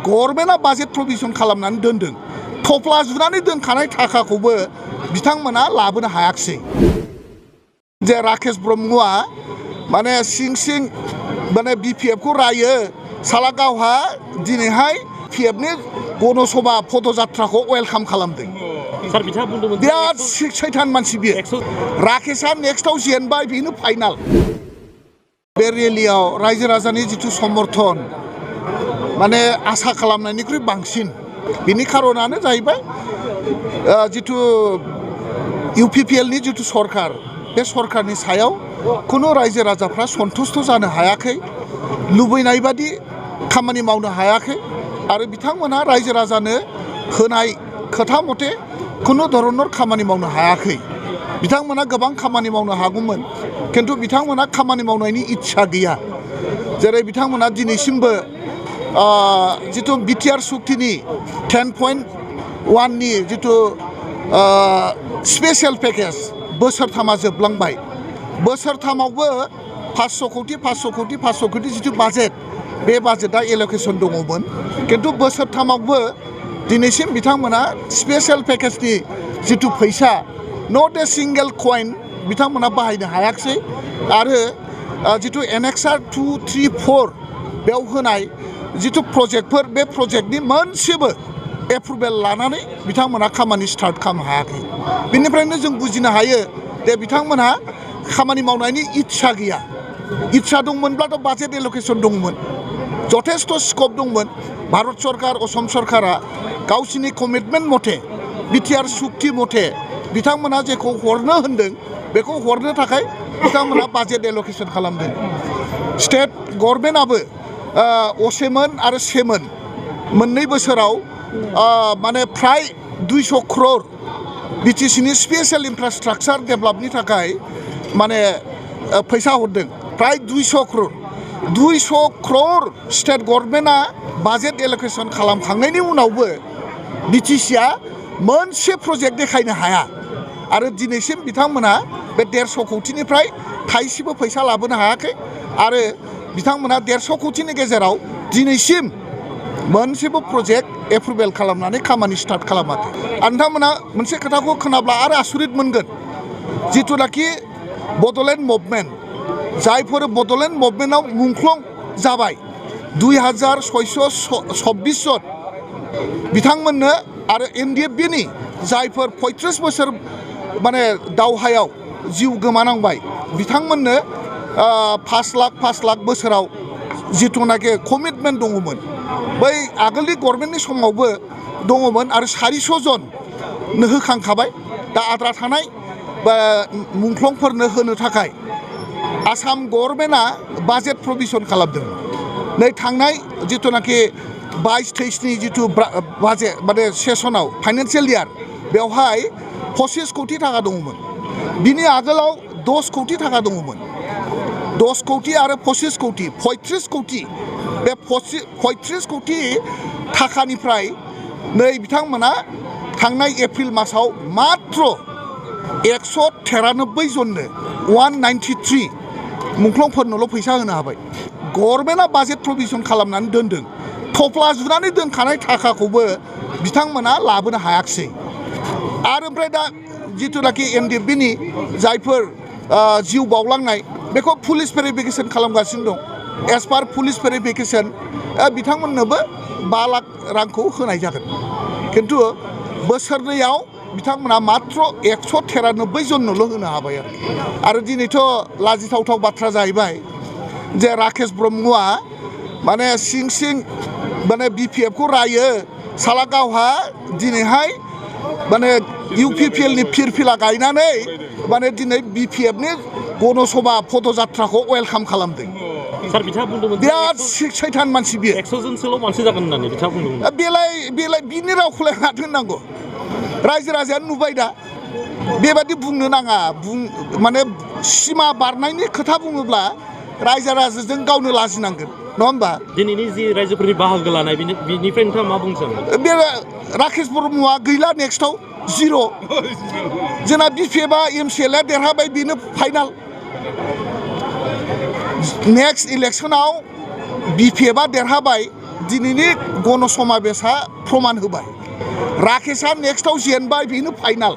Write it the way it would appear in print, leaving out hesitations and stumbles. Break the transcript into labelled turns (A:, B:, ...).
A: गभर्नमेन्टआ budget provision खालामनानै दोनदों थफ्ला जुनानै दोनखानाय थाखाखौबो बिथांमोना लाबोनो हायाखिसै जे राकेश ब्रह्मआ माने सिं माने बिपिएफखौ रायो साला गावहा दिनैहाय पिएफनि गणसभा पदयात्राखौ वेलकाम खालामदों
B: सार बिथाङा बुंदोंमोन
A: बिराद सैथान मानसि बियो राकेशआ नेक्स्टआव जेनबाय बेनो फाइनाल बे रेलियाव रायजो राजानि जिथु समर्थन माने आसा खालामनायनिख्रुइ बांसिन बिनि खारनानो जाहैबाय जिथु इउपिपिएलनि जिथु सरकार बे सरकारनि सायाव कुनु रायजो राजाफ्रा सन्तुष्ट जानो हायाखै लुबैनाय बादि खामानि मावनो हायाखै आरो बिथांमोनहा रायजो राजानो होनाय खोथा मथे कुनु धरनर खामानि मावनो हायाखै बिथांमोनहा गोबां खामानि मावनो हागौमोन किन्तु बिथांमोनहा खामानि मावनायनि इच्छा गैया जेरै बिथांमोनहा दिनैसिमबो जिथु बिटिआर सुक्तिनि 10.1 नि जिथु स्पेशल पैकेज बोसोरथामा जोबलांबाय बोसोरथामावबो 500 कोटी जिथु बाजेट बे बाजेटआ एल'केशन दङमोन किन्तु बोसोरथामावबो दिनैसिम बिथांमोनहा स्पेशल पैकेजनि जिथु फैसा नट ए सिंगल कइन बिथांमोनहा बाहायनो हायाखिसै आरो जिथु एनेक्सार 2, 3, 4 बेयाव होनाय जिथु प्रजेक्टफोर बे प्रजेक्टनि मोनसेबो एप्रुभेल लानानै बिथांमोनहा खामानि स्टार्ट खालामनो हायाखै बेनिफ्रायनो जों बुजिनो हायो जे बिथांमोनहा खामानि मावनायनि इच्छा गैया इच्छा दंमोनब्लाथ' बाजेट एल'केशन दंमोन जथेस्थ स्कप दंमोन भारत सरकार असम सरकारा गावसिनि कमिटमेन्ट मथे बिटिआर सुक्ति मथे बिथांमोनहा जेखौ हरनो होनदों बेखौ हरनो थाखाय बिथांमोनहा बाजेट एल'केशन खालामदों स्टेट गभर्नमेन्टआबो असेमोन आरो सेमोन मोननै बोसोराव माने फ्राय 200 crore बिटिसिनि स्पेशल इनफ्रास्ट्राक्चार डेभेलपनि थाखाय माने फैसा हरदों फ्राय 200 crore स्टेट गभर्नमेन्टआ बाजेट एल'केशन खालामखांनायनि उनावबो बिटिसिआ मोनसे प्रजेक्ट देखायनो हाया आरो दिनैसिम बिथांमोनहा बे 150 कोटीनिफ्राय थाइसेबो फैसा लाबोनो हायाखै आरो बिथांमोनहा 150 कोटीनि गेजेराव दिनैसिम मोनसेबो प्रजेक्ट एप्रुभेल खालामनानै खामानि स्टार्ट खालामाखै नोंथांमोनहा मोनसे खोथाखौ खोनाब्ला आरो आसुरित मोनगोन जिथुनाखि बड'लेण्ड मुभमेन्ट जायफोर बड'लेण्ड मुभमेन्टआव मुंख्लं जाबाय 2626 जन बिथांमोननो आरो एनडिएफबिनि जायफोर 35 बोसोर माने दावहायाव जिउ गोमानांबाय बिथांमोननो 5 लाख बोसोराव जिथुनाखि कमिटमेन्ट दङमोन बै आगोलनि गभर्नमेन्टनि समावबो दङमोन आरो 400 जननो होखांखाबाय दा आद्रा थानाय मुंख्लंफोरनो होनो थाखाय आसाम गभर्नमेन्टआ बाजेट प्रभिजन खालामदों नै थांनाय जिथुनाखि 22-23 नि जिथु बाजेट माने सेसनाव फाइनान्सियेल इयार बेवहाय 25 कोटी थाखा दङमोन बिनि आगोलाव 10 कोटी थाखा दङमोन 10 कोटी आरो 25 कोटी 35 कोटी बे 35 कोटी थाखानिफ्राय नै बिथांमोना थांनाय एप्रिल मासाव मात्र 193 जननो 193 मुंख्लंफोरनोल' फैसा होनो हाबाय गभर्नमेन्टआ बाजेट प्रभिजन खालामनानै दोनदों थफ्ला जुनानै दोनखानाय थाखाखौबो बिथांमोना लाबोनो हायाखिसै आरो ओमफ्राय दा जिथुनाखि एनडिएफबिनि जायफोर जिउ बावलांनाय बेखौ पुलिस भेरिफिकेसन खालामगासिनो दं एज पार पुलिस भेरिफिकेसन बिथांमोननोबो 5 लाख रांखौ होनाय जागोन किन्तु बोसोरनैयाव बिथांमोना मात्र 193 जननोल' होनो हाबाय आरो दिनैथ' लाजिथावथाव बाथ्रा जाहैबाय जे राकेश ब्रह्मआ माने सिं माने बिपिएफखौ रायो साला गावहा दिनैहाय माने इउपिपिएलनि फिरफिला गायनानै माने दिनै बिपिएफनि गणसभा पदयात्राखौ वेलकाम खालामदों
B: सार बिथाङा बुंदोंमोन
A: बिराद सैथान मानसि बियो
B: 100 जनसोल' मानसि जागोन होननानै बिथाङा बुंदोंमोन
A: बेलाय बिनि रावखौलाय माथो होननांगौ रायजो राजायानो नुबाय दा बेबादि बुंनो नाङा माने सिमा बारनायनि खोथा बुङोब्ला रायजो राजाजों गावनो लाजिनांगोन नङा होमबा
B: दिनैनि जि रायजोफोरनि बाहागो लानाय बिनिफ्राय नोंथाङा मा बुंनो सानो
A: बे राकेश ब्रह्मआ गैला नेक्स्टआव जिर' जोंना बिपिएफआ एमसिएलआ देरहाबाय बेनो फाइनाल नेक्स्ट इलेक्शनाव बिपिएफआ देरहाबाय दिनैनि गण समाबेशा प्रमाण होबाय राकेशआ नेक्स्टआव जेनबाय बेनो फाइनाल